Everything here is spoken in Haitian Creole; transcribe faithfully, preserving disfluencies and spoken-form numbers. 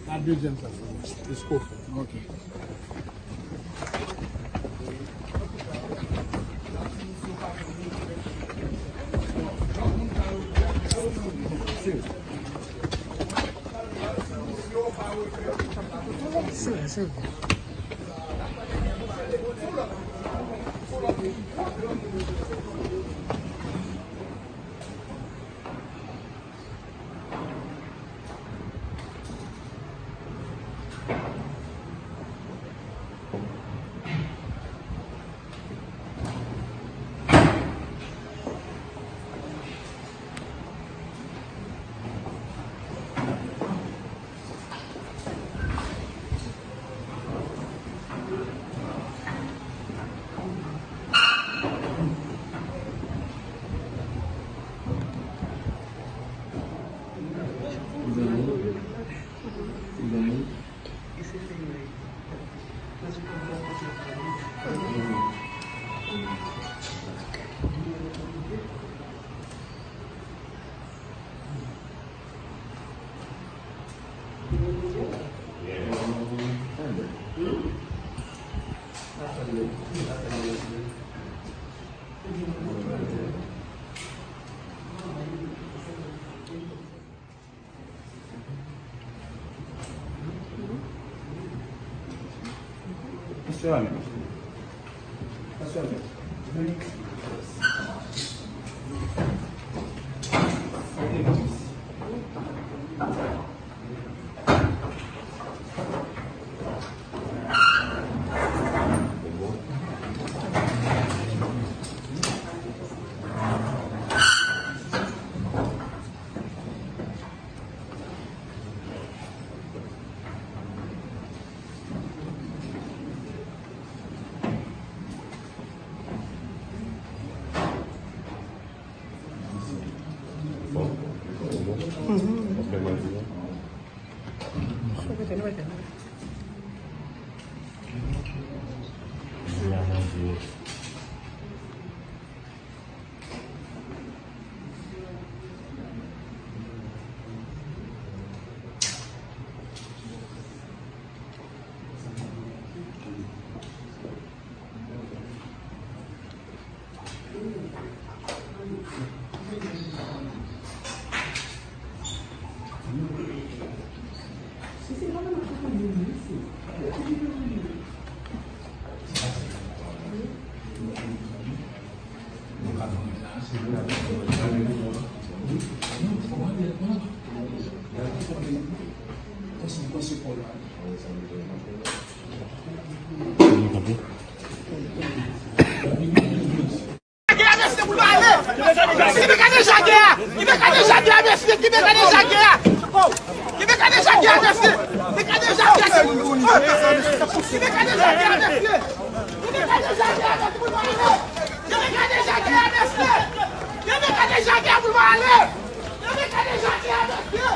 La dezyèm sa, esko. Ok. Ki mekanisyen pou l pa ale? Ki mekanisyen a gen a? Ki mekanisyen a gen a, mesye? Ki mekanisyen a gen a? Ki mekanisyen a gen a, mesye? Ki mekanisyen a gen a, mesye? Ki mekanisyen a gen a, mesye? Ki mekanisyen a gen a, mesye, pou l pa ale? Ki mekanisyen a gen a, mesye? Ki mekanisyen a gen a pou l pa ale? Ki mekanisyen a gen a, mesye?